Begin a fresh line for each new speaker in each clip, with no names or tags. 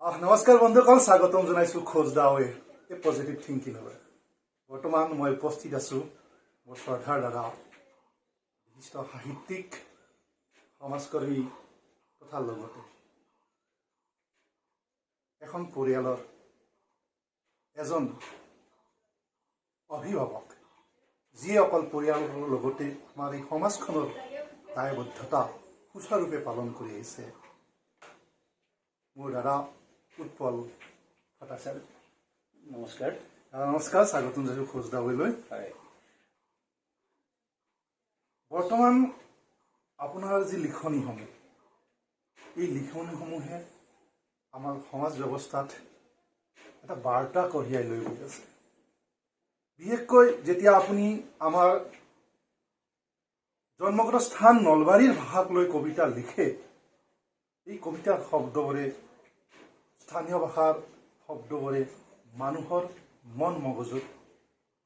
নমস্কাৰ বন্ধুসকল, স্বাগতম জনাইছোঁ খোজ দা ৱে, এই পজিটিভ থিংকিঙলৈ। বৰ্তমান মই উপস্থিত আছোঁ মোৰ শ্ৰদ্ধাৰ দাদা, বিশিষ্ট সাহিত্যিক, সমাজকৰ্মী তথা লগতে এখন পৰিয়ালৰ এজন অভিভাৱক, যিয়ে অকল পৰিয়ালৰ লগতে আমাৰ এই সমাজখনৰ দায়বদ্ধতা সুচাৰুৰূপে পালন কৰি আহিছে, মোৰ দাদা উৎপল ভট্টাচাৰ্য।
নমস্কাৰ।
দাদা নমস্কাৰ, স্বাগতম জনাইছোঁ খোজ দাবলৈ।
হয়।
বৰ্তমান আপোনাৰ যি লিখনিসমূহ, এই লিখনিসমূহে আমাৰ সমাজ ব্যৱস্থাত এটা বাৰ্তা কঢ়িয়াই লৈ গৈ আছে। বিশেষকৈ যেতিয়া আপুনি আমাৰ জন্মগত স্থান নলবাৰীৰ ভাষাক লৈ কবিতা লিখে, এই কবিতাৰ শব্দবোৰে, স্থানীয় ভাষাৰ শব্দবোৰে মানুহৰ মন মগজুত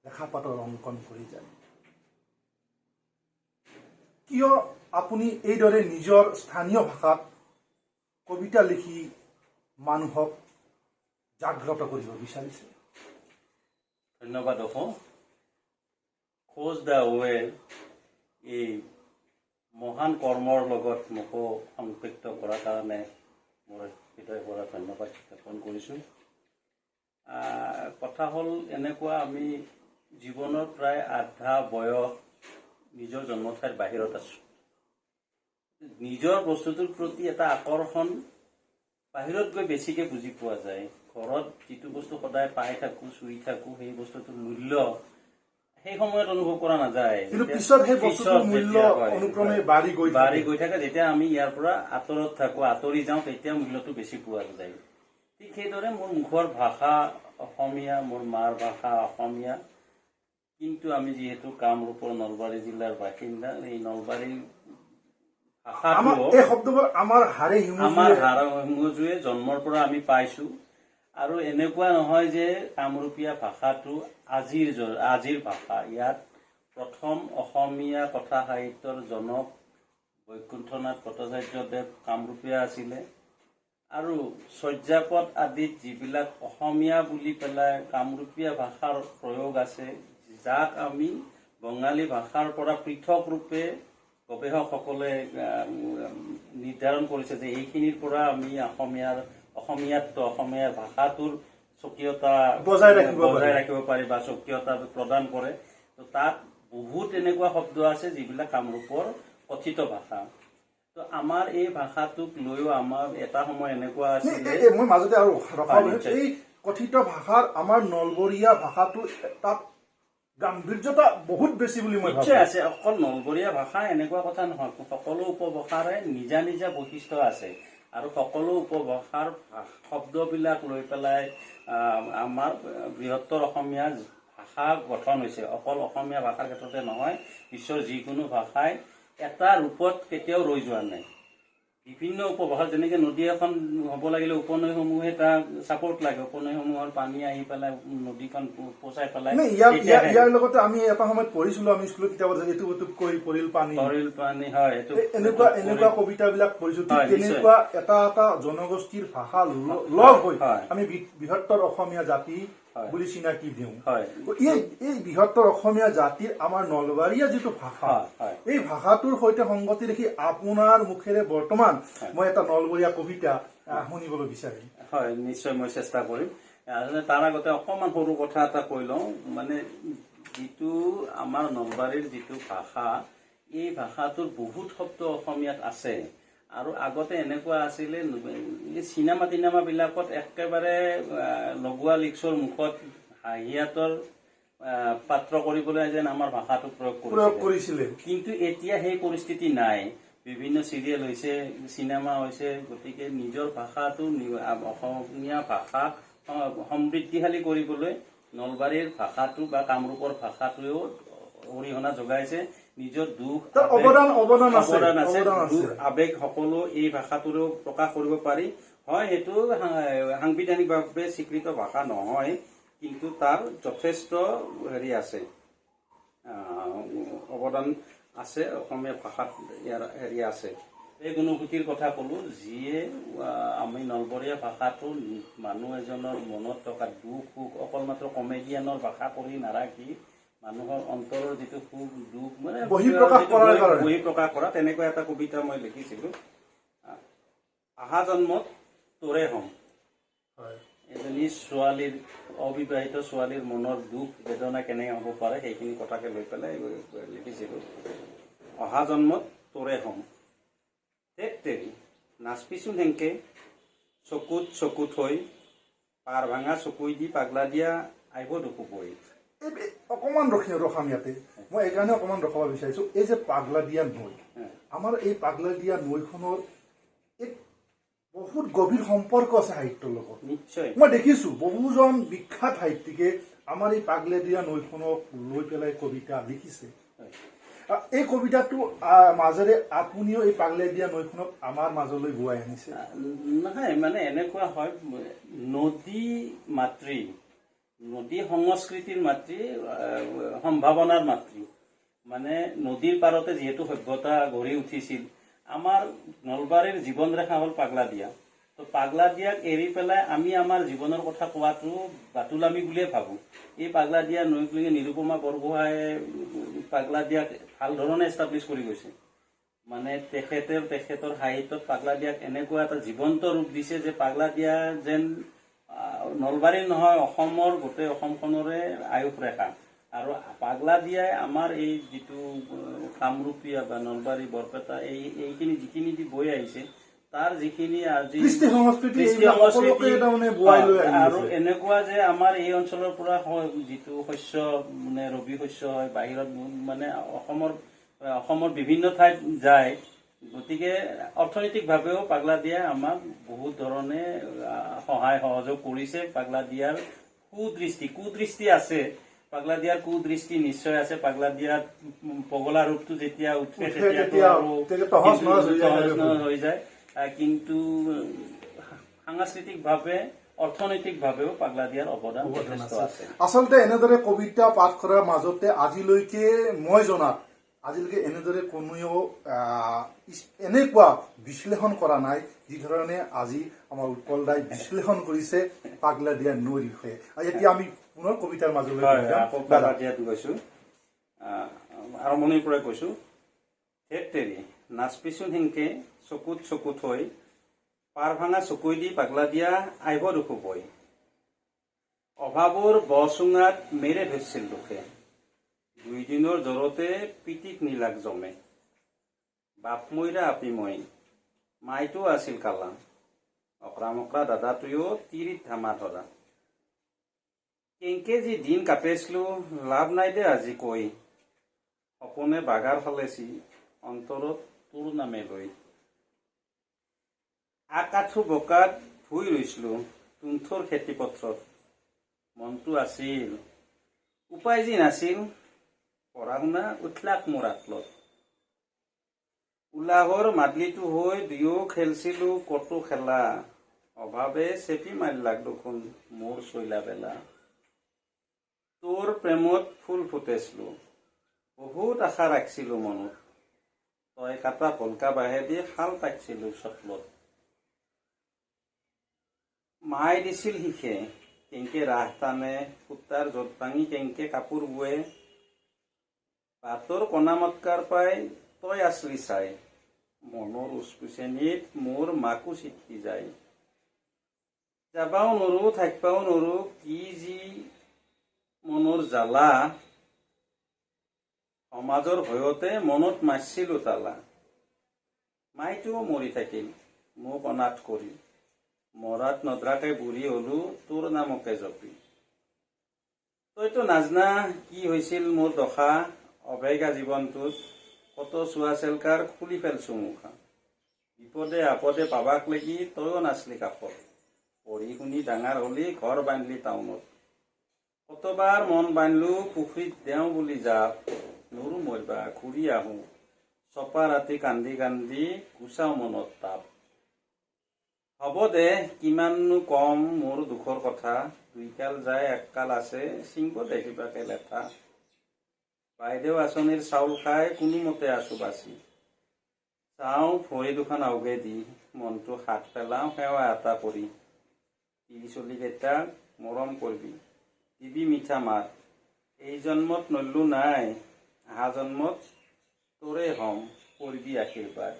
ৰেখাপাতৰ অংকন কৰি যায়। কিয় আপুনি এইদৰে নিজৰ স্থানীয় ভাষাত কবিতা লিখি মানুহক জাগ্ৰত কৰিব বিচাৰিছে?
ধন্যবাদ অশোক। খোজ দা ৱেৰ এই মহান কৰ্মৰ লগত মোকো সম্পৃক্ত কৰাৰ কাৰণে মোৰ হৃদয়ৰ পৰা ধন্যবাদ জ্ঞাপন কৰিছোঁ। কথা হ'ল এনেকুৱা, আমি জীৱনৰ প্ৰায় আধা বয়স নিজৰ জন্মঠাইৰ বাহিৰত আছোঁ। নিজৰ বস্তুটোৰ প্ৰতি এটা আকৰ্ষণ বাহিৰত গৈ বেছিকে বুজি পোৱা যায়। ঘৰত যিটো বস্তু সদায় পাই থাকো, চুই থাকো, সেই বস্তুটোৰ মূল্য সেই সময়ত অনুভৱ কৰা নাযায়।
কিন্তু পিছত সেই বস্তুটোৰ
পিছত
মূল্য
যেতিয়া হয়,
অনুক্ৰমে
হয়।
বাঢ়ি গৈ থাকে।
বাঢ়ি গৈ থাকে। যেতিয়া আমি ইয়াৰ পৰা আঁতৰত থাকো, আঁতৰি যাওঁ, তেতিয়া মূল্যটো বেছি পোৱা যায়। ঠিক সেইদৰে মোৰ মুখৰ ভাষা অসমীয়া, মোৰ মাৰ ভাষা অসমীয়া, কিন্তু আমি যিহেতু কামৰূপৰ নলবাৰী জিলাৰ বাসিন্দা, এই নলবাৰী
আমাৰ
ভাষাটো
এই শব্দবোৰ আমাৰ হাড়ে
আমাৰ
হিমজুৱে
হাড় হিমজুৱে জন্মৰ পৰা আমি পাইছো। আৰু এনেকুৱা নহয় যে কামৰূপীয়া ভাষাটো আজিৰ ভাষা। ইয়াত প্ৰথম অসমীয়া কথা সাহিত্যৰ জনক বৈকুণ্ঠনাথ ভট্টাচাৰ্যদেৱ কামৰূপীয়া আছিলে। আৰু চৰ্যাপদ আদিত যিবিলাক অসমীয়া বুলি পেলাই কামৰূপীয়া ভাষাৰ প্ৰয়োগ আছে, যাক আমি বঙালী ভাষাৰ পৰা পৃথক ৰূপে গৱেষকসকলে নিৰ্ধাৰণ কৰিছে যে এইখিনিৰ পৰা আমি অসমীয়াত্ব, অসমীয়া ভাষাটোৰ স্বকীয়তা
বজাই ৰাখিব পাৰি।
বজাই ৰাখিব পাৰি বা স্বকীয়তা প্ৰদান কৰে। তো তাত বহুত এনেকুৱা শব্দ আছে যিবিলাক কামৰূপৰ কথিত ভাষা। তো আমাৰ এই ভাষাটোক লৈও আমাৰ এটা সময় এনেকুৱা আছিলে
মই মাজতে আৰু ৰখাব
হয়, নিশ্চয়।
এই কথিত ভাষাৰ আমাৰ নলবৰীয়া ভাষাটো তাত গাম্ভীৰ্যতা বহুত বেছি বুলি মই ভাবো।
নিশ্চয় আছে। অকল নলবৰীয়া ভাষা এনেকুৱা কথা নহয়, সকলো উপভাষাৰে নিজা নিজা বৈশিষ্ট্য আছে। আৰু সকলো উপভাষাৰ শব্দবিলাক লৈ পেলাই আমাৰ বৃহত্তৰ অসমীয়া ভাষা গঠন হৈছে। অকল অসমীয়া ভাষাৰ ক্ষেত্ৰতে নহয়, বিশ্বৰ যিকোনো ভাষাই এটা ৰূপত কেতিয়াও ৰৈ যোৱা নাই। বিভিন্ন উপভাষা, যেনেকে নদী এখন হ'ব লাগিলে উপনৈসমূহে তাক ছাপৰ্ট লাগে, উপনৈসমূহৰ পানী আহি পেলাই নদীখন পচাই পেলাই
মানে
তেতিয়াহে
ইয়াৰ লগতে আমি এটা সময়ত পঢ়িছিলো, আমি স্কুলত কিতাপত, এটুপ এটুপকৈ পৰিল পানী।
পৰিল পানী, হয়, এইটো
এই এনেকুৱা কবিতাবিলাক পঢ়িছো। ঠিক
হয়, নিশ্চয়।
তেনেকুৱা এটা এটা জনগোষ্ঠীৰ ভাষা লগ হৈ আমি বৃহত্তৰ অসমীয়া জাতি বুলি চিনাকি দিওঁ। এই বৃহত্তৰ অসমীয়া জাতিৰ আমাৰ নলবাৰীয়া যিটো ভাষা,
হয়, হয়।
এই ভাষাটোৰ সৈতে সংগতি ৰাখি আপোনাৰ মুখেৰে বৰ্তমান মই এটা নলবৰীয়া কবিতা শুনিবলৈ বিচাৰিম।
হয়, নিশ্চয় মই চেষ্টা কৰিম। আচলতে তাৰ আগতে অকণমান সৰু কথা এটা কৈ লওঁ। মানে যিটো আমাৰ নলবাৰীৰ যিটো ভাষা, এই ভাষাটোৰ বহুত শব্দ অসমীয়াত আছে। আৰু আগতে এনেকুৱা আছিলে, এই চিনেমা তিনেমাবিলাকত একেবাৰে লগোৱা লিক্সৰ মুখত হাঁহিয়াতৰ পাত্ৰ কৰিবলৈ যেন আমাৰ ভাষাটো প্ৰয়োগ
প্ৰয়োগ
কৰিছিলে।
কৰিছিলে।
কিন্তু এতিয়া সেই পৰিস্থিতি নাই। বিভিন্ন চিৰিয়েল হৈছে, চিনেমা হৈছে, গতিকে নিজৰ ভাষাটো অসমীয়া ভাষাক সমৃদ্ধিশালী কৰিবলৈ নলবাৰীৰ ভাষাটো বা কামৰূপৰ ভাষাটোৱেও অৰিহণা যোগাইছে। নিজৰ দুখ
তাৰ অৱদান আছে,
অৱদান আছে।
অৱদান আছে।
দুখ আৱেগ সকলো এই ভাষাটোৰেও প্ৰকাশ কৰিব পাৰি। হয়, সেইটো সাংবিধানিকভাৱে স্বীকৃত ভাষা নহয়, কিন্তু তাৰ যথেষ্ট হেৰি আছে, অৱদান আছে। অসমীয়া ভাষাত ইয়াৰ হেৰি আছে। এই অনুভূতিৰ কথা ক'লো, যিয়ে আমি নলবৰীয়া ভাষাটো মানুহ এজনৰ মনত থকা দুখ সুখ অকল মাত্ৰ কমেডিয়ানৰ ভাষা কৰি নাৰাখি মানুহৰ অন্তৰৰ যিটো সুখ দুখ মানে
বহিঃপ্ৰকাশ কৰাৰ কাৰণে।
বহিঃপ্ৰকাশ কৰা তেনেকুৱা এটা কবিতা মই লিখিছিলোঁ, অহা জন্মত তোৰে হ'ম। এজনী ছোৱালীৰ, অবিবাহিত ছোৱালীৰ মনৰ দুখ বেদনা কেনেকে হ'ব পাৰে সেইখিনি কথাকে লৈ পেলাই লিখিছিলোঁ। অহা জন্মত তোৰে হ'ম। ধেত তেৰি, নাচপিচোন সেনকে চকুত চকু থৈ, পাৰ ভাঙা চকুই দি পাগলা দিয়া আহিব দেখো বৈ।
এই অকণমান ৰখাম ইয়াতে। মই এইকাৰণে অকণমান ৰখাব বিচাৰিছো, এই যে পাগলাদিয়া নৈ, আমাৰ এই পাগলাদিয়া নৈখনৰ এক বহুত গভীৰ সম্পৰ্ক আছে সাহিত্যৰ লগত।
নিশ্চয়।
মই দেখিছো বহুজন বিখ্যাত সাহিত্যিকে আমাৰ এই পাগলাদিয়া নৈখনক লৈ পেলাই কবিতা লিখিছে। এই কবিতাটো মাজেৰে আপুনিও এই পাগলাদিয়া নৈখনক আমাৰ মাজলৈ বোৱাই আনিছে।
নহয়, মানে এনেকুৱা হয়, নদী মাতৃ, নদী সংস্কৃতিৰ মাতৃ, সম্ভাৱনাৰ মাতৃ। মানে নদীৰ পাৰতে যিহেতু সভ্যতা গঢ়ি উঠিছিল, আমাৰ নলবাৰীৰ জীৱন ৰেখা হ'ল পাগলাদিয়া। তো পাগলাদিয়াক এৰি পেলাই আমি আমাৰ জীৱনৰ কথা কোৱাটো বাতুলামি বুলিয়ে ভাবোঁ। এই পাগলাদিয়া নৈক লৈ নিৰুপমা বৰগোহাঁয়ে পাগলাদিয়াক ভাল ধৰণে এষ্টাব্লিছ কৰি গৈছে। মানে তেখেতে তেখেতৰ সাহিত্যত পাগলাদিয়াক এনেকুৱা এটা জীৱন্ত ৰূপ দিছে যে পাগলাদিয়া যেন নলবাৰীৰ নহয়, অসমৰ গোটেই অসমখনৰে আয়ুস ৰেখা। আৰু পাগলাদিয়াই আমাৰ এই যিটো কামৰূপীয়া বা নলবাৰী, বৰপেটা এইখিনি যিখিনি দি বৈ আহিছে, তাৰ যিখিনি আজি
কৃষ্টি সংস্কৃতি,
কৃষ্টি
এইবিলাক
সংস্কৃতি,
সকলোকে তাৰমানে বোৱাই লৈ আহি
আৰু
আছে।
এনেকুৱা যে আমাৰ এই অঞ্চলৰ পৰা যিটো শস্য, মানে ৰবি শস্য হয়, বাহিৰত মানে অসমৰ বিভিন্ন ঠাইত যায়। গতিকে অৰ্থনৈতিকভাৱেও পাগলাদিয়াই আমাক বহুত ধৰণে সহায় সহযোগ কৰিছে। পাগলাদিয়াৰ সুদৃষ্টি, কুদৃষ্টি আছে, পাগলাদিয়াৰ কুদৃষ্টি নিশ্চয় আছে। পাগলাদিয়াত পগলা ৰূপটো যেতিয়া উঠে,
উঠে
তেতিয়াতো আৰু
তেতিয়া তহচ নহচ হৈ যায়।
তহচ নহচ হৈ যায়। কিন্তু সাংস্কৃতিকভাৱে, অৰ্থনৈতিকভাৱেও পাগলাদিয়াৰ অৱদান যথেষ্ট আছে।
আচলতে এনেদৰে কবিতা পাঠ কৰাৰ মাজতে আজিলৈকে মই জনাত আজিলৈকে এনেদৰে কোনেও এনেকুৱা বিশ্লেষণ কৰা নাই, যিধৰণে আজি আমাৰ উৎপল দাই বিশ্লেষণ কৰিছে পাগলাদিয়া নৈৰ বিষয়ে। আৰু এতিয়া আমি পুনৰ কবিতাৰ মাজলৈ যাম।
আকৌ পাগলাদিয়াত গৈছো। আৰম্ভণিৰ পৰাই কৈছো। ধেত তেৰি, নাচপিচোন সেনকে চকুত চকু থৈ, পাৰ ভাঙা চকুই দি পাগলা দিয়া আহিব দেখো বৈ। অভাৱৰ বচুঙাত মেৰে ধৰিছিল দুখে, দুইদিনৰ জ্বৰতে পিটিক নীলাক জমে। বাপ মইৰা আপি মই, মাইটো আছিল কালা, অকৰা মকৰা দাদাটোৱেও তিৰিত ধামা ধৰা। কেংকে যি দিন কাটেছিলো লাভ নাই দে আজি কৈ, সপোনে বাগাৰ ফালেছি অন্তৰত তোৰ নামে লৈ। আকাঠু বোকাত ভুই ৰুইছিলো তুন্থৰ খেতি পথাৰত, মনটো আছিল উপায় যি নাছিল, পঢ়া শুনা উঠলাক মোৰ আতলত। উলাহৰ মাদলিটো হৈ দুয়ো খেলছিলো কতো খেলা, অভাৱে চেপি মাৰিলাক দেখোন মোৰ চৈলা বেলা। তোৰ প্ৰেমত ফুল ফুটেছিলো, বহুত আশা ৰাখিছিলো মনত, তই কাটা ভলকা বাঁহেদি শাল পাতিছিলো চতলত। মায়ে দিছিল শিখে কেংকে ৰাহ টানে, সূতাৰ জোঁট ভাঙি কেংকে কাপোৰ বোৱে। বাটৰ কণা মটকাৰ পাই তই আছলি চাই, মনৰ উচকুচনিত মোৰ মাকো ছিটকি যায়। যাবাও নৰো, থাকবাও নৰো, কি যি মনৰ জ্বালা, সমাজৰ ভয়তে মনত মাৰছিলো তালা। মাইটোও মৰি থাকিল মোক অনাথ কৰি, মৰাত নধৰাকে বুঢ়ী হলো তোৰ নামকে জপি। তইতো নাজনা কি হৈছিল মোৰ দশা, অভেগা জীৱনটোত কত চোৱা চেলকাৰ খুলি ফেলছো মুখা। বিপদে আপদে পাবাক লাগি তয়ো নাচলি কাষত, পঢ়ি শুনি ডাঙৰ হলি ঘৰ বান্ধিলি টাউনত। কতবাৰ মন বান্ধিলো পুখুৰীত দেওঁ বুলি জাপ, নৰো মৰবা ঘূৰি আহো, চপা ৰাতি কান্দি কান্দি গুচাও মনত তাপ। হ'ব দে, কিমাননো কম মোৰ দুখৰ কথা, দুই কাল যায় এক কাল আছে, ছিংব দে কিবাকে লেঠা। বাইদেউ আঁচনিৰ চাউল খাই কোনোমতে আছো বাচি, চাওঁ ভৰি দুখন আউগে দি মনটো হাত পেলাওঁ সেৱা এটা কৰি, তিৰি চলিকেইটা মৰম কৰিবি, দিবি মিঠা মাত, এই জন্মত নল্লো নাই, অহা জন্মত তোৰে হ'ম, কৰিবি আশীৰ্বাদ।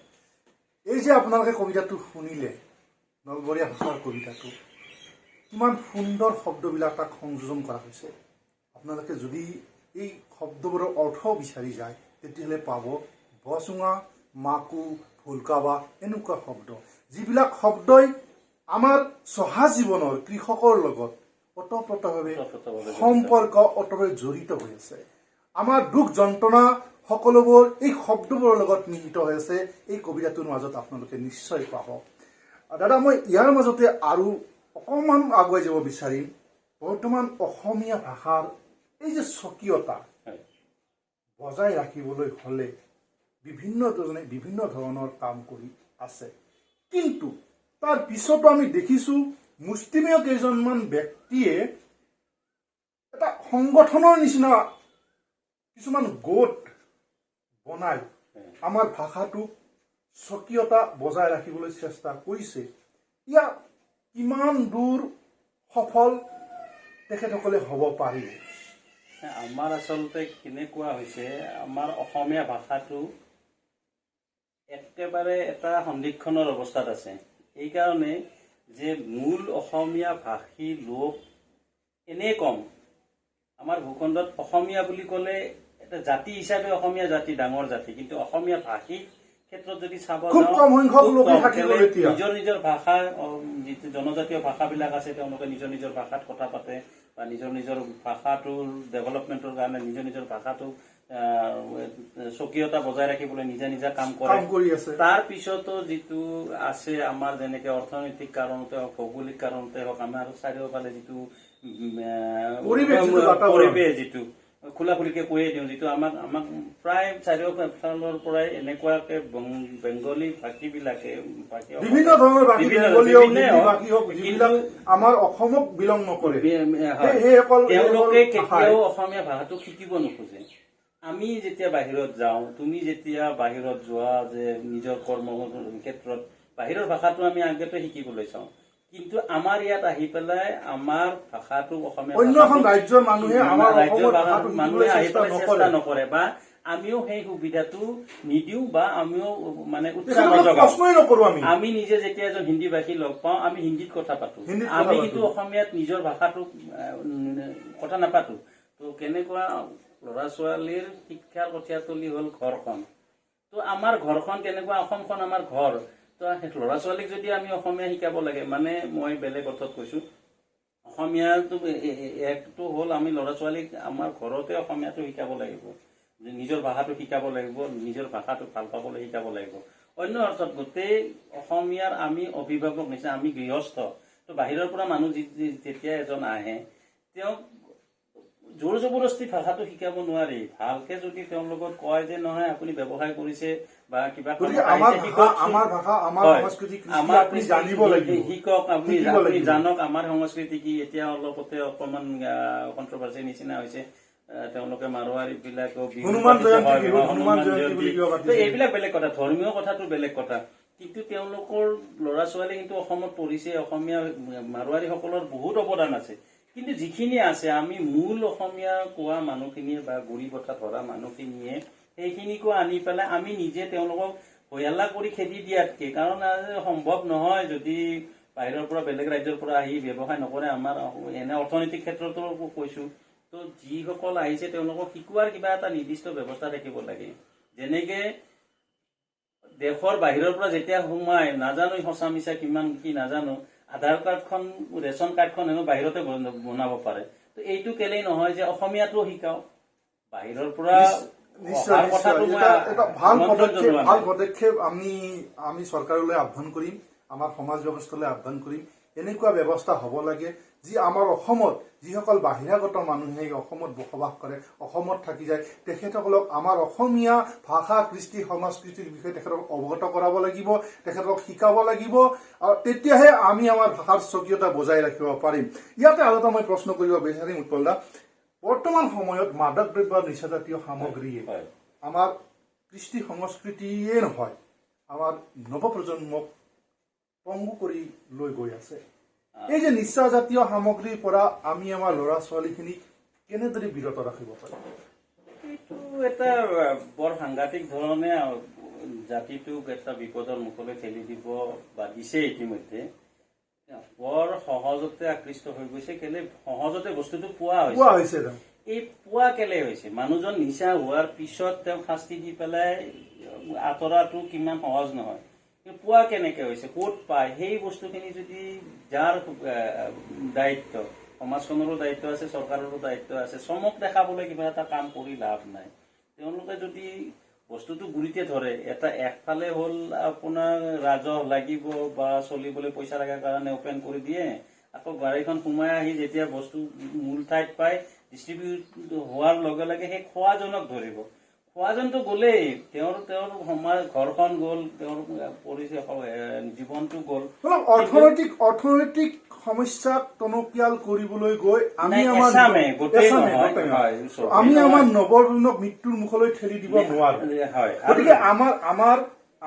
এই যে আপোনালোকে কবিতাটো শুনিলে, নলবৰীয়া ভাষাৰ কবিতাটো, কিমান সুন্দৰ শব্দবিলাক তাক সংযোজন কৰা হৈছে। আপোনালোকে যদি এই শব্দবোৰৰ অৰ্থ বিচাৰি যায়, তেতিয়াহ'লে পাব বচুঙা, মাকু, ভুলকাবা, এনেকুৱা শব্দ, যিবিলাক শব্দই আমাৰ চহা জীৱনৰ কৃষকৰ লগত ওতঃপ্ৰোতভাৱে
ওতঃপ্ৰোতভাৱে জড়িত।
সম্পৰ্ক ওতঃপ্ৰোতভাৱে জড়িত হৈ আছে। আমাৰ দুখ যন্ত্ৰণা সকলোবোৰ এই শব্দবোৰৰ লগত নিহিত হৈ আছে। এই কবিতাটোৰ মাজত আপোনালোকে নিশ্চয় পাব। দাদা, মই ইয়াৰ মাজতে আৰু অকণমান আগুৱাই যাব বিচাৰিম। বৰ্তমান অসমীয়া ভাষাৰ এই যে স্বকীয়তা বজাই ৰাখিবলৈ হ'লে বিভিন্ন জনে বিভিন্ন ধৰণৰ কাম কৰি আছে, কিন্তু তাৰ পিছতো আমি দেখিছোঁ মুষ্টিমেয় কেইজনমান ব্যক্তিয়ে এটা সংগঠনৰ নিচিনা কিছুমান গোট বনাই আমাৰ ভাষাটোক স্বকীয়তা বজাই ৰাখিবলৈ চেষ্টা কৰিছে। ইয়াত কিমান দূৰ সফল তেখেতসকলে হ'ব পাৰিব?
আমাৰ আচলতে কেনেকুৱা হৈছে, আমাৰ অসমীয়া ভাষাটো একেবাৰে এটা সন্ধিক্ষণৰ অৱস্থাত আছে, এইকাৰণে যে মূল অসমীয়া ভাষী লোক এনেই কম। আমাৰ ভূখণ্ডত অসমীয়া বুলি ক'লে এটা জাতি হিচাপে অসমীয়া জাতি ডাঙৰ জাতি, কিন্তু অসমীয়া ভাষী ক্ষেত্ৰত যদি চাব
খুব
যাওঁ,
কম সংখ্যক
খুব
লোকে
কম।
থাকি গ'ল এতিয়া।
নিজৰ নিজৰ ভাষা, যিটো জনজাতীয় ভাষাবিলাক আছে, তেওঁলোকে নিজৰ নিজৰ ভাষাত কথা পাতে বা নিজৰ নিজৰ ভাষাটোৰ ডেভেলপমেণ্টৰ কাৰণে, নিজৰ নিজৰ ভাষাটোক স্বকীয়তা বজাই ৰাখিবলৈ নিজা নিজা কাম কৰে।
কাম কৰি আছে।
তাৰ পিছতো যিটো আছে আমাৰ, যেনেকে অৰ্থনৈতিক কাৰণতে হওক, ভৌগোলিক কাৰণতে হওক, আমাৰ চাৰিওফালে যিটো
পৰিৱেশ, যিটো বাতাবৰণ।
পৰিৱেশ, যিটো খোলা খুলিকে কৈয়ে দিওঁ, যিটো আমাক প্ৰায় চাৰিওফালৰ পৰাই এনেকুৱাকে বেংগলী ভাষীবিলাকে ভাষী
বিভিন্ন ধৰণৰ ভাষী,
বিভিন্ন
বেংগলী হওক,
বিভিন্নই
হিন্দী
হওক,
ভাষী হওক,
কিন্তু
যিবিলাক আমাৰ অসমক বিলং নকৰে,
হয়।
সেইসকল
তেওঁলোকে
ভাষাই
কেতিয়াও অসমীয়া ভাষাটো শিকিব নোখোজে। আমি যেতিয়া বাহিৰত যাওঁ, তুমি যেতিয়া বাহিৰত যোৱা, যে নিজৰ কৰ্ম ক্ষেত্ৰত বাহিৰৰ ভাষাটো আমি আগতে শিকিবলৈ চাওঁ, কিন্তু আমাৰ ইয়াত আহি পেলাই আমাৰ ভাষাটো, অসমীয়া
অন্য এখন
ভাষাটো
ৰাজ্যৰ মানুহে আমাৰ
ৰাজ্যৰ
অসমৰ ভাষাটো
মানুহে
শিকিবলৈ
আহি
চেষ্টা
পেলাই
নকৰে।
চেষ্টা নকৰে বা আমিও সেই সুবিধাটো নিদিওঁ বা আমিও মানে উৎসাহ
তেখেতসকলক
নজগাওঁ।
প্ৰশ্নই নকৰো আমি।
আমি নিজে যেতিয়া এজন হিন্দী ভাষী লগ পাওঁ, আমি হিন্দীত কথা পাতো।
হিন্দীত কথা
আমি
পাতো।
কিন্তু অসমীয়াত নিজৰ ভাষাটোক কথা নাপাতো। তো কেনেকুৱা, ল'ৰা ছোৱালীৰ শিক্ষাৰ কঠীয়াতলি হ'ল ঘৰখন। তো আমাৰ ঘৰখন কেনেকুৱা, অসমখন আমাৰ ঘৰ। তো ল'ৰা ছোৱালীক যদি আমি অসমীয়া শিকাব লাগে, মানে মই বেলেগ অৰ্থত কৈছো, অসমীয়াটো একটো হ'ল আমি ল'ৰা ছোৱালীক আমাৰ ঘৰতে অসমীয়াটো শিকাব লাগিব, নিজৰ ভাষাটো শিকাব লাগিব, নিজৰ ভাষাটো ভাল পাবলৈ শিকাব লাগিব। অন্য অৰ্থত গোটেই অসমীয়াৰ আমি অভিভাৱক নিচিনা, আমি গৃহস্থ। তো বাহিৰৰ পৰা মানুহ যেতিয়া এজন আহে, তেওঁক জোৰ জবৰদস্তি ভাষাটো শিকাব নোৱাৰি। ভালকে যদি তেওঁৰ লগত কয় যে নহয়, আপুনি ব্যৱসায় কৰিছে বা কিবা
গতিকে
কামত
আমাৰ
আহিছে,
ভাষা,
শিককচোন।
আমাৰ ভাষা, আমাৰ
হয়।
সংস্কৃতি, কৃষ্টি
আমাৰ
আপুনি
কৃষ্টি
জানিব লাগিব,
শিকক আপুনি,
শিকিব
আপুনি
লাগিব।
জানক আমাৰ সংস্কৃতি কি। এতিয়া অলপতে অকণমান কণ্ট্ৰভাৰ্চি নিচিনা হৈছে, তেওঁলোকে মাৰোৱাৰী বিলাকক বিহু
হনুমান
পাতিছে,
জয়ন্তী
হয়,
বিহু,
হয়,
হনুমান
হনুমান
জয়ন্তী বুলি
জয়ন্তী।
কিবা পাতিছে।
তো এইবিলাক বেলেগ কথা, ধৰ্মীয় কথাটো বেলেগ কথা, কিন্তু তেওঁলোকৰ ল'ৰা ছোৱালী কিন্তু অসমত পঢ়িছে। অসমীয়া মাৰোৱাৰীসকলৰ বহুত অৱদান আছে, কিন্তু যিখিনি আছে আমি মূল অসমীয়া কোৱা মানুহখিনিয়ে বা গুৰি কথা ধৰা মানুহখিনিয়ে সেইখিনিকো আনি পেলাই আমি নিজে তেওঁলোকক হৈ-হাল্লা কৰি খেদি দিয়াতকে, কাৰণ আজি সম্ভৱ নহয়, যদি বাহিৰৰ পৰা বেলেগ ৰাজ্যৰ পৰা আহি ব্যৱসায় নকৰে, আমাৰ এনে অৰ্থনৈতিক ক্ষেত্ৰতো কৈছো, তো যিসকল আহিছে তেওঁলোকক শিকোৱাৰ কিবা এটা নিৰ্দিষ্ট ব্যৱস্থা থাকিব লাগে। যেনেকে দেশৰ বাহিৰৰ পৰা যেতিয়া সোমাই, নাজানো সঁচা মিছা কিমান কি নাজানো, আধাৰ কাৰ্ডখন, ৰেচন কাৰ্ডখন হেনো বাহিৰতে বনাব পাৰে। তো এইটো কেলেই নহয় যে অসমীয়াটোও শিকাও বাহিৰৰ পৰা
নিশ্চয়,
অহাৰ
নিশ্চয়।
কথাটো মই
এটা ভাল
আমন্ত্ৰণ
পদক্ষেপ,
জনোৱা
ভাল
নাই।
পদক্ষেপ। আমি চৰকাৰলৈ আহ্বান কৰিম, আমাৰ সমাজ ব্যৱস্থালৈ আহ্বান কৰিম, এনেকুৱা ব্যৱস্থা হ'ব লাগে যি আমাৰ অসমত যিসকল বাহিৰাগত মানুহে অসমত বসবাস কৰে, অসমত থাকি যায়, তেখেতসকলক আমাৰ অসমীয়া ভাষা, কৃষ্টি, সংস্কৃতিৰ বিষয়ে তেখেতক অৱগত কৰাব লাগিব, তেখেতক শিকাব লাগিব, আৰু তেতিয়াহে আমি আমাৰ ভাষাৰ স্বকীয়তা বজাই ৰাখিব পাৰিম। ইয়াতে আৰু এটা মই প্ৰশ্ন কৰিব বিচাৰিম উৎপল দা, বৰ্তমান সময়ত মাদক দ্ৰব্য, নিচাজাতীয় সামগ্ৰীয়ে আমাৰ কৃষ্টি সংস্কৃতিয়ে নহয়, আমাৰ নৱপ্ৰজন্মক পংগু কৰি লৈ গৈ আছে। এই যে নিচাজাতীয় সামগ্ৰীৰ পৰা আমি আমাৰ ল'ৰা ছোৱালীখিনিক কেনেদৰে বিৰত ৰাখিব পাৰিম?
এইটো এটা বৰ সাংঘাতিক ধৰণে জাতিটোক এটা বিপদৰ মুখলৈ ঠেলি দিব বা দিছে ইতিমধ্যে। বৰ সহজতে আকৃষ্ট হৈ গৈছে। কেলে সহজতে বস্তুটো পোৱা হৈছে।
পোৱা হৈছে।
এই পোৱা কেলে হৈছে? মানুহজন নিচা হোৱাৰ পিছত তেওঁক শাস্তি দি পেলাই আঁতৰাটো কিমান সহজ নহয়। কিন্তু পোৱা কেনেকে হৈছে, ক'ত পায়, সেই বস্তুখিনি যদি যাৰ দায়িত্ব, সমাজখনৰো দায়িত্ব আছে, চৰকাৰৰো দায়িত্ব আছে। চমক দেখাবলৈ কিবা এটা কাম কৰি লাভ নাই। তেওঁলোকে যদি বস্তুটো গুৰিতে ধৰে, এটা একফালে হ'ল আপোনাৰ ৰাজহ লাগিব বা চলিবলৈ পইচা লগাৰ কাৰণে অপেন কৰি দিয়ে। আকৌ গাড়ীখন সোমাই আহি যেতিয়া বস্তু মূল ঠাইত পাই ডিষ্ট্ৰিবিউট হোৱাৰ লগে লগে সেই খোৱাজনক ধৰিব। খোৱাজনটো গ'লেই তেওঁৰ তেওঁৰ সমাজ, ঘৰখন গ'ল, তেওঁৰ পৰিচয়, জীৱনটো গ'ল।
অলপ অৰ্থনৈতিক সমস্যাক টনকিয়াল কৰিবলৈ গৈ আমি
নাই,
আমাৰ
এচামে, গোটেই
এচামে,
নহয়,
গোটেই
হয়,
নহয়।
চবেই
আমি
নহয়।
আমাৰ নৱপ্ৰজন্মক মৃত্যুৰ মুখলৈ ঠেলি দিব নোৱাৰো।
হয়।
গতিকে আমাৰ আমাৰ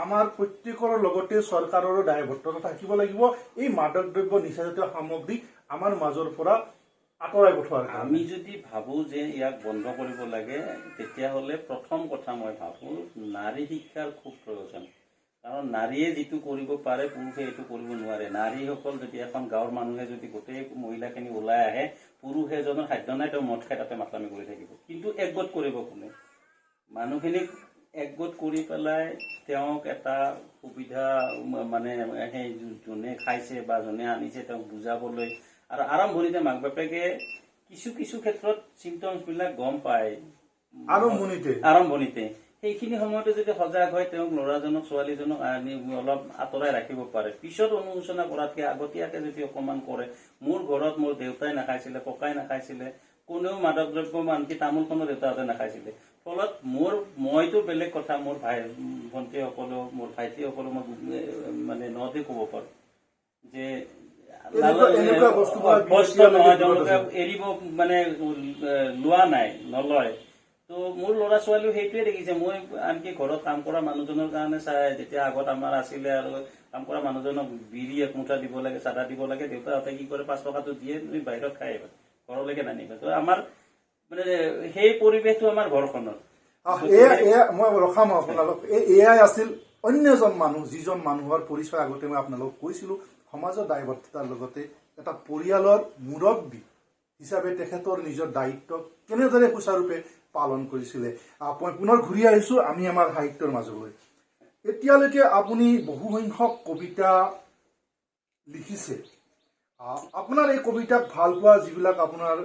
আমাৰ প্ৰত্যেকৰ লগতে চৰকাৰৰো দায়বদ্ধতা থাকিব লাগিব এই মাদক দ্ৰব্য, নিচাজাতীয় সামগ্ৰী আমাৰ মাজৰ পৰা আঁতৰাই পঠোৱাৰ কাৰণে।
আমি যদি ভাবো যে ইয়াক বন্ধ কৰিব লাগে, তেতিয়াহ'লে প্ৰথম কথা মই ভাবো নাৰী শিক্ষাৰ খুব প্ৰয়োজন। কাৰণ নাৰীয়ে যিটো কৰিব পাৰে, পুৰুষে এইটো কৰিব নোৱাৰে। নাৰীসকল যদি এখন গাঁৱৰ মানুহে যদি গোটেই মহিলাখিনি ওলাই আহে, পুৰুষ এজনৰ সাধ্য নাই, তেওঁ মদ খাই তাতে মাতলামি কৰি থাকিব। কিন্তু একগোট কৰিব কোনে মানুহখিনিক? একগোট কৰি পেলাই তেওঁক এটা সুবিধা, মানে সেই যোনে খাইছে বা যোনে আনিছে তেওঁক বুজাবলৈ। আৰু আৰম্ভণিতে মাক বাপেকে কিছু কিছু ক্ষেত্ৰত চিমটমছ বিলাক গম পায়।
আৰম্ভণিতে।
আৰম্ভণিতে সেইখিনি সময়তে যদি সজাগ হয়, তেওঁক ল'ৰাজনক ছোৱালীজনক আনি অলপ আঁতৰাই ৰাখিব পাৰে। পিছত অনুশোচনা কৰাতকে আগতীয়াকে যদি অকণমান কৰে। মোৰ ঘৰত মোৰ দেউতাই নাখাইছিলে, ককাই নাখাইছিলে, কোনেও মাদক দ্ৰব্য, আনকি তামোলখনো দেউতাহঁতে নাখাইছিলে। ফলত মইতো বেলেগ কথা, মোৰ ভাই ভণ্টিসকলেও, মোৰ ভাইটিসকলেও, মই মানে নদী ক'ব পাৰো যে
এনেকুৱা বস্তুবোৰ
অভ্যস্ত নহয়, তেওঁলোকে এৰিব মানে লোৱা নাই, নলয়। তো মোৰ ল'ৰা ছোৱালীও সেইটোৱে দেখিছে। মই আনকি ঘৰত কাম কৰা মানুহজনৰ কাৰণে চাই, যেতিয়া আগত আমাৰ আছিলে আৰু কাম কৰা মানুহজনক বিৰি এক মুঠা দিব লাগে, চাদা দিব লাগে, দেউতাহঁতে কি কৰে, 5 টকাটো দিয়ে, তুমি বাহিৰত খাই আহিবা, ঘৰলৈকে নানিবা। তো আমাৰ মানে সেই পৰিৱেশটো আমাৰ ঘৰখনত।
এয়া এয়া মই ৰখাম আপোনালোক। এয়াই আছিল অন্য এজন মানুহ, যিজন মানুহৰ পৰিচয় আগতে মই আপোনালোকক কৈছিলো। সমাজৰ দায়বদ্ধতাৰ লগতে এটা পৰিয়ালৰ মুৰব্বী হিচাপে তেখেতৰ নিজৰ দায়িত্ব কেনেদৰে সুচাৰুৰূপে পালন কৰিছিলে। মই পুনৰ ঘূৰি আহিছো আমি আমাৰ সাহিত্যৰ মাজলৈ। এতিয়ালৈকে আপুনি বহুসংখ্যক কবিতা লিখিছে। আপোনাৰ এই কবিতাক ভাল পোৱা যিবিলাক আপোনাৰ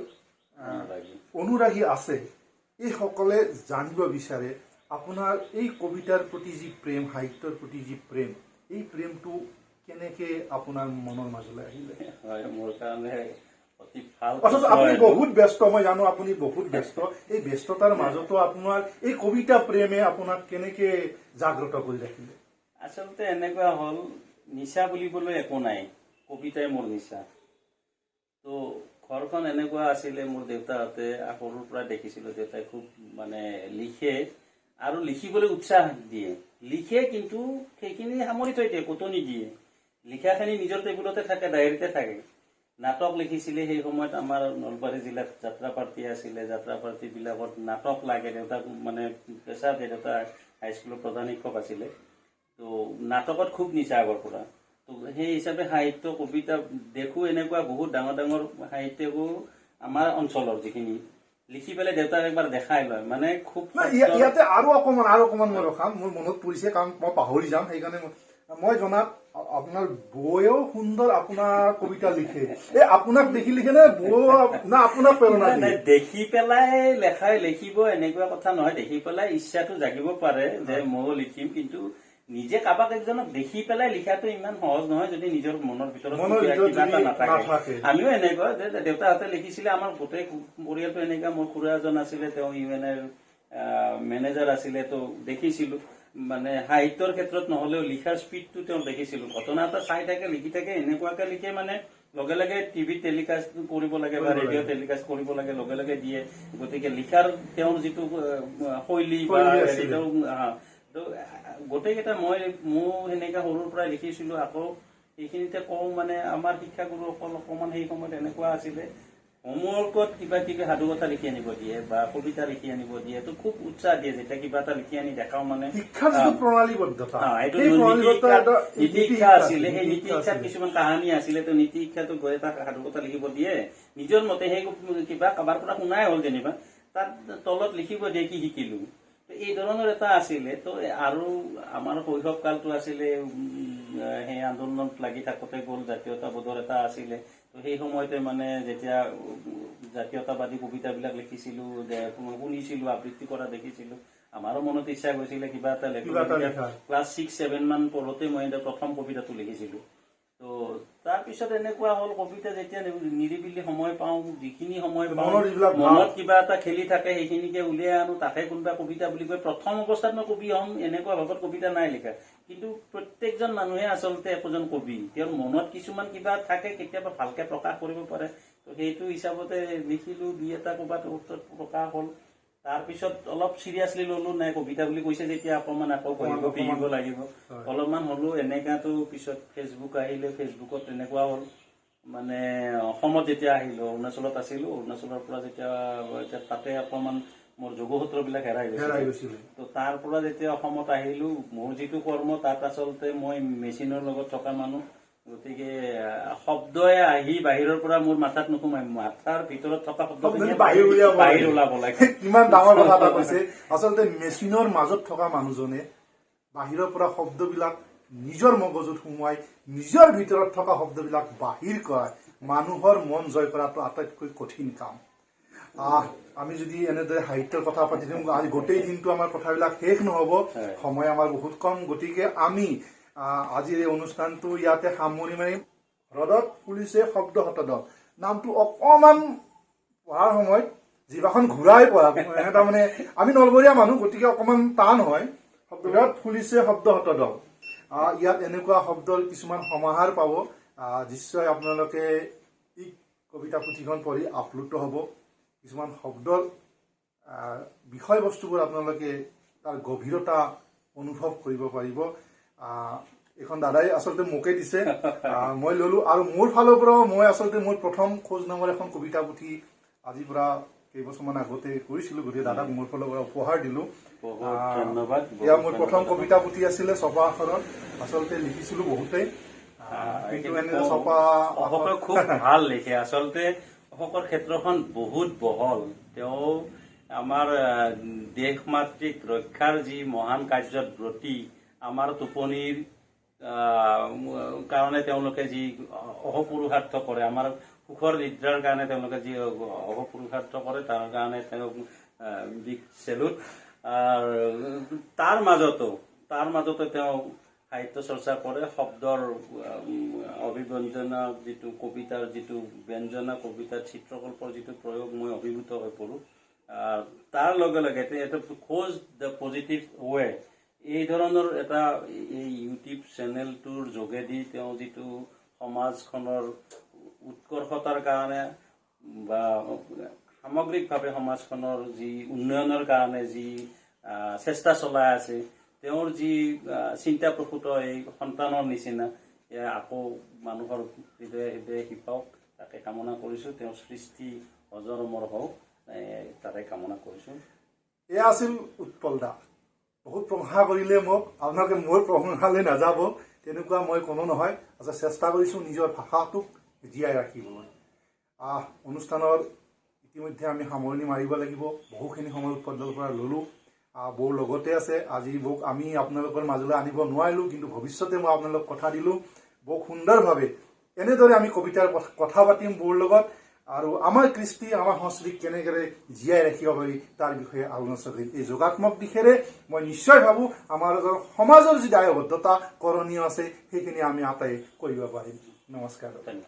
অনুৰাগী আছে, এইসকলে জানিব বিচাৰে আপোনাৰ এই কবিতাৰ প্ৰতি যি প্ৰেম, সাহিত্যৰ প্ৰতি যি প্ৰেম, এই প্ৰেমটো কেনেকে আপোনাৰ মনৰ মাজলৈ আহিলে?
হয়, মোৰ কাৰণে অতি ভাল
অথচ
প্ৰশ্ন
আপুনি
এইটো।
বহুত ব্যস্ত, মই জানো আপুনি বহুত ব্যস্ত। এই ব্যস্ততাৰ মাজতো আপোনাৰ এই কবিতা প্ৰেমে আপোনাক কেনেকে জাগ্ৰত কৰি ৰাখিলে?
আচলতে এনেকুৱা হ'ল, নিচা বুলিবলৈ একো নাই, কবিতাই মোৰ নিচা। তো ঘৰখন এনেকুৱা আছিলে, মোৰ দেউতাহঁতে, সৰুৰ পৰা দেখিছিলো দেউতাই খুব মানে লিখে আৰু লিখিবলৈ উৎসাহ দিয়ে। লিখে কিন্তু সেইখিনি সামৰি থৈ দিয়ে, ক'তো নিদিয়ে। লিখাখিনি নিজৰ টেবুলতে থাকে, ডায়েৰীতে থাকে। নাটক লিখিছিলে। সেই সময়ত আমাৰ নলবাৰী জিলাত যাত্ৰা পাৰ্টি আছিলে। যাত্ৰা পাৰ্টিবিলাকত নাটক লাগে। দেউতাক মানে পেছাতে দেউতা হাইস্কুলৰ প্ৰধান শিক্ষক আছিলে। তো নাটকত খুব নিচা আগৰ পৰা। তো সেই হিচাপে সাহিত্য, কবিতা দেখো, এনেকুৱা বহুত ডাঙৰ ডাঙৰ সাহিত্যকো আমাৰ অঞ্চলৰ যিখিনি লিখি পেলাই দেউতাক একবাৰ দেখাই লয়, মানে খুব
নাই, ইয়াতে আৰু অকমান মই ৰখাম, মোৰ মনত পৰিছে, কাৰণ মই পাহৰি যাম। সেইকাৰণে মই জনাত আপোনাৰ বৌয়েও সুন্দৰ আপোনাৰ কবিতা লিখে। এই আপোনাক দেখি লিখে নে বৌ, না আপোনাক প্ৰেৰণা
নাই,
দিয়ে?
নাই, দেখি পেলাই লেখাই লিখিব এনেকুৱা কথা নহয়। দেখি পেলাই ইচ্ছাটো জাগিব পাৰে যে ময়ো লিখিম, কিন্তু নিজে কাৰোবাক একজনক দেখি পেলাই লিখাটো ইমান সহজ নহয় যদি নিজৰ মনৰ ভিতৰত
মনৰ
কিবা
ভিতৰত
কিবা এটা
যদি
নাথাকে।
নাথাকে।
আমিও এনেকুৱা যে দেউতাহঁতে লিখিছিলে, আমাৰ গোটেই পৰিয়ালটো এনেকুৱা। মোৰ খুৰা এজন আছিলে, তেওঁ ইউ এন এৰ মেনেজাৰ আছিলে। তো দেখিছিলো, মানে সাহিত্যৰ ক্ষেত্ৰত নহলেও লিখাৰ স্পীডটো তেওঁ দেখিছিলো। ঘটনা এটা চাই থাকে, লিখি থাকে, এনেকুৱাকে লিখে মানে লগে লগে টিভিত টেলিকাষ্ট কৰিব লাগে বা
কৰিব লাগে।
ৰেডিঅ' টেলিকাষ্ট কৰিব লাগে, লগে লগে দিয়ে। গতিকে লিখাৰ তেওঁৰ যিটো শৈলী বা
শৈলী
হেৰি
আছিলে।
তেওঁ তো গোটেইকেইটা মই ময়ো সেনেকে সৰুৰ পৰাই লিখিছিলো। আকৌ এইখিনিতে কওঁ, মানে আমাৰ শিক্ষাগুৰুসকল অকণমান সেই সময়ত এনেকুৱা আছিলে, হোমৱৰ্কত কিবা কিবি সাধু কথা লিখি আনিব দিয়ে বা কবিতা লিখি আনিব দিয়ে। তো খুব উৎসাহ দিয়ে যেতিয়া কিবা এটা লিখি আনি দেখাও, মানে
শিক্ষাৰ যিটো প্ৰণালীবদ্ধতা,
সেইটো
সেই
নীতি
প্ৰণালীবদ্ধতা
শিক্ষা,
এটা
নীতি শিক্ষা আছিলে, সেই নীতি শিক্ষাত
আছিলে।
কিছুমান কাহানী আছিলে। তো নীতি শিক্ষাটো গৈ এটা সাধু কথা লিখিব দিয়ে নিজৰ মতে, সেই কিবা কাৰোবাৰ পৰা শুনাই হ'ল যেনিবা, তাত তলত লিখিব দিয়ে কি শিকিলো। তো এই ধৰণৰ এটা আছিলে। তো আৰু আমাৰ শৈশৱ কালটো আছিলে সেই আন্দোলনত লাগি থাকোতে গ'ল, জাতীয়তাবোধৰ এটা আছিলে। তো সেই সময়তে মানে যেতিয়া জাতীয়তাবাদী কবিতাবিলাক লিখিছিলো, শুনিছিলো, আবৃত্তি কৰা দেখিছিলো, আমাৰো মনত ইচ্ছা গৈছিলে কিবা এটা লেখো।
কিবা এটা লেখা।
ক্লাছ 6-7 মান পঢ়োতে মই এটা প্ৰথম কবিতাটো লিখিছিলো। তো তাৰপিছত এনেকুৱা হ'ল, কবিতা যেতিয়া নিৰিবিলি সময় পাওঁ, যিখিনি সময় পাওঁ,
মনৰ যিবিলাক ভাৱ।
মনত কিবা এটা খেলি থাকে, সেইখিনিকে উলিয়াই আনো, তাকে কোনোবা কবিতা বুলি কয়। প্ৰথম অৱস্থাত মই কবি হ'ম এনেকুৱা ভাৱত কবিতা নাই লিখা, কিন্তু প্ৰত্যেকজন মানুহে আচলতে একোজন কবি। তেওঁৰ মনত কিছুমান কিবা থাকে, কেতিয়াবা ভালকে প্ৰকাশ কৰিব পাৰে। তো সেইটো হিচাপতে লিখিলো, দুই এটা ক'ৰবাত উত্তৰ প্ৰকাশ হ'ল। তাৰপিছত অলপ চিৰিয়াছলি ললো, নাই কবিতা বুলি কৈছে যেতিয়া অকণমান আকৌ পঢ়িব পিহিব লাগিব, অলপমান হলো এনেকাতো। পিছত ফেচবুক আহিলে, ফেচবুকত তেনেকুৱা হ'ল। মানে অসমত যেতিয়া আহিলো, অৰুণাচলত আছিলো, অৰুণাচলৰ পৰা যেতিয়া এতিয়া তাতে অকণমান মোৰ যোগসূত্ৰবিলাক হেৰাই
হেৰাই
গৈছিলে।
গৈছিলে।
তো তাৰ পৰা যেতিয়া অসমত আহিলো, মোৰ যিটো কৰ্ম তাত আচলতে মই মেচিনৰ লগত থকা মানুহ, গতিকে শব্দই আহি বাহিৰৰ পৰা মোৰ মাথাত নোসোমাই, মাথাৰ ভিতৰত থকা শব্দখিনি
শব্দখিনি বাহিৰ উলিয়াব
বাহিৰ
লাগে।
ওলাব লাগে।
কিমান ডাঙৰ কথা এটা কৈছে। আচলতে মেচিনৰ মাজত থকা মানুহজনে বাহিৰৰ পৰা শব্দবিলাক নিজৰ মগজুত সোমোৱাই নিজৰ ভিতৰত থকা শব্দবিলাক বাহিৰ কৰাই মানুহৰ মন জয় কৰাটো আটাইতকৈ কঠিন কাম। আমি যদি এনেদৰে সাহিত্যৰ কথা পাতি থাকোঁ, আজি গোটেই দিনটো আমাৰ কথাবিলাক শেষ নহ'ব। সময় আমাৰ বহুত কম, গতিকে আমি আজিৰ এই অনুষ্ঠানটো ইয়াতে সামৰণি মাৰিম। হ্ৰদত ফুলিছে শব্দ শতদল নামটো অকণমান পঢ়াৰ সময়ত জিভাখন ঘূৰাই পঢ়া, তাৰমানে আমি নলবৰীয়া মানুহ, গতিকে অকণমান টান হয়। হ্ৰদত ফুলিছে শব্দ শতদল, ইয়াত এনেকুৱা শব্দৰ কিছুমান সমাহাৰ পাব। নিশ্চয় আপোনালোকে এই কবিতা পুথিখন পঢ়ি আপ্লুত হ'ব। কিছুমান শব্দৰ বিষয়বস্তুবোৰ আপোনালোকে তাৰ গভীৰতা অনুভৱ কৰিব পাৰিব। এইখন দাদাই আচলতে মোকে দিছে, মই ললো। আৰু মোৰ ফালৰ পৰাও মই আচলতে মোৰ প্ৰথম খোজ নামৰ এখন কবিতা পুথি আজিৰ পৰা কেইবছৰমান আগতে কৰিছিলো, গতিকে দাদাক মোৰ ফালৰ পৰা উপহাৰ দিলো।
বহুত ধন্যবাদ।
এয়া মোৰ প্ৰথম কবিতা পুথি আছিলে ছপা আখৰত। আচলতে লিখিছিলো বহুতেই, কিন্তু এনে ছপা
অশোকে খুব ভাল লিখে। আচলতে অশোকৰ ক্ষেত্ৰখন বহুত বহল। তেওঁ আমাৰ দেশ মাতৃক ৰক্ষাৰ যি মহান কাৰ্যত ব্ৰতী, আমাৰ টোপনিৰ কাৰণে তেওঁলোকে যি অহপুৰুষাৰ্থ কৰে, আমাৰ সুখৰ নিদ্ৰাৰ কাৰণে তেওঁলোকে যি অহপুৰুষাৰ্থ কৰে, তাৰ কাৰণে তেওঁক বিগ চেলুট। আৰু তাৰ মাজতো তেওঁ সাহিত্য চৰ্চা কৰে। শব্দৰ অভিব্যঞ্জনা, যিটো কবিতাৰ যিটো ব্যঞ্জনা, কবিতাৰ চিত্ৰকল্পৰ যিটো প্ৰয়োগ, মই অভিভূত হৈ পৰোঁ। তাৰ লগে লগে এইটো খোজ the positive ৱে, এই ধৰণৰ এটা এই ইউটিউব চেনেলটোৰ যোগেদি তেওঁ যিটো সমাজখনৰ উৎকৰ্ষতাৰ কাৰণে বা সামগ্ৰিকভাৱে সমাজখনৰ যি উন্নয়নৰ কাৰণে যি চেষ্টা চলাই আছে, তেওঁৰ যি চিন্তাপ্ৰসূত এই সন্তানৰ নিচিনা এয়া আকৌ মানুহৰ হৃদয়ে হৃদয়ে শিপাওক, তাকে কামনা কৰিছোঁ। তেওঁৰ সৃষ্টি অজৰ অমৰ হওক, তাৰে কামনা কৰিছোঁ।
এয়া আছিল উৎপল দা। বহুত প্ৰশংসা কৰিলে মোক, আপোনালোকে মোৰ প্ৰশংসালৈ নাযাব, তেনেকুৱা মই কোনো নহয়। আচ্ছা, চেষ্টা কৰিছোঁ নিজৰ ভাষাটোক জীয়াই ৰাখিবলৈ। অনুষ্ঠানৰ ইতিমধ্যে আমি সামৰণি মাৰিব লাগিব। বহুখিনি সময় উৎপল দাৰ পৰা ল'লোঁ। বৌৰ লগতে আছে আজি। বৌক আমি আপোনালোকৰ মাজলৈ আনিব নোৱাৰিলোঁ, কিন্তু ভৱিষ্যতে মই আপোনালোকক কথা দিলোঁ, বৌক সুন্দৰভাৱে এনেদৰে আমি কবিতাৰ কথা পাতিম বৌৰ লগত আৰু আমাৰ কৃষ্টি, আমাৰ সংস্কৃতিক কেনেদৰে জীয়াই ৰাখিব পাৰি তাৰ বিষয়ে আলোচনা কৰিম। এই যোগাত্মক দিশেৰে মই নিশ্চয় ভাবোঁ আমাৰ সমাজৰ যি দায়বদ্ধতা কৰণীয় আছে, সেইখিনি আমি আটাই কৰিব পাৰিম। নমস্কাৰ।
ধন্যবাদ।